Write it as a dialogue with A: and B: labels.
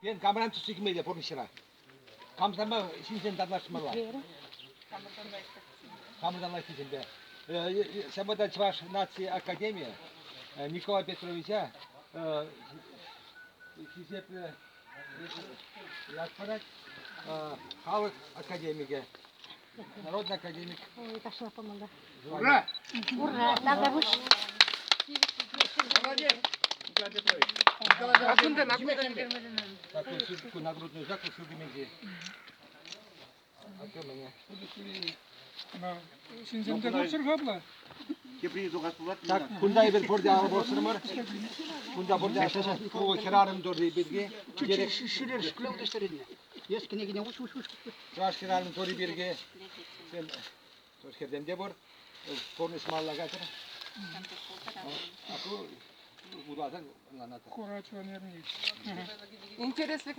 A: Пирӗн камран тӳссе килмелле пурнӑҫра? Камсемпе ҫынсен танлашмалла? Хамӑртан лайӑххисемпе. Ҫавӑнпа та Чӑваш наци академийӗ Николай Петровича хисеплӗ ят парать. Халӑх академикӗ. Народный академик.
B: Ой, ташлап памалла.
A: Ура!
B: Ура! Тавтапуҫ!
A: Молодец! Николай Петрович. Николай Так, ку нагрудный знак ссылки
C: Ҫынсем те курччӑр-ха апла.
D: Тепри тухас пулать.
A: Так, кунта эпир пурте алӑ пусрӑмӑр. Кунта пурте ку хӗрарӑм турри пирки.
E: Шӳлер шкуле утӑштаринне. Эс кӗнекене уҫ, уҫ, уҫ.
A: Чӑваш хӗрарӑм турри пирки. Чӑваш хӗрсем те пур. Пурнӑҫ малалла кайтӑр. А ку вуласан ӑнланатӑр.
C: Хура чун эрни.
F: Интереслӗ.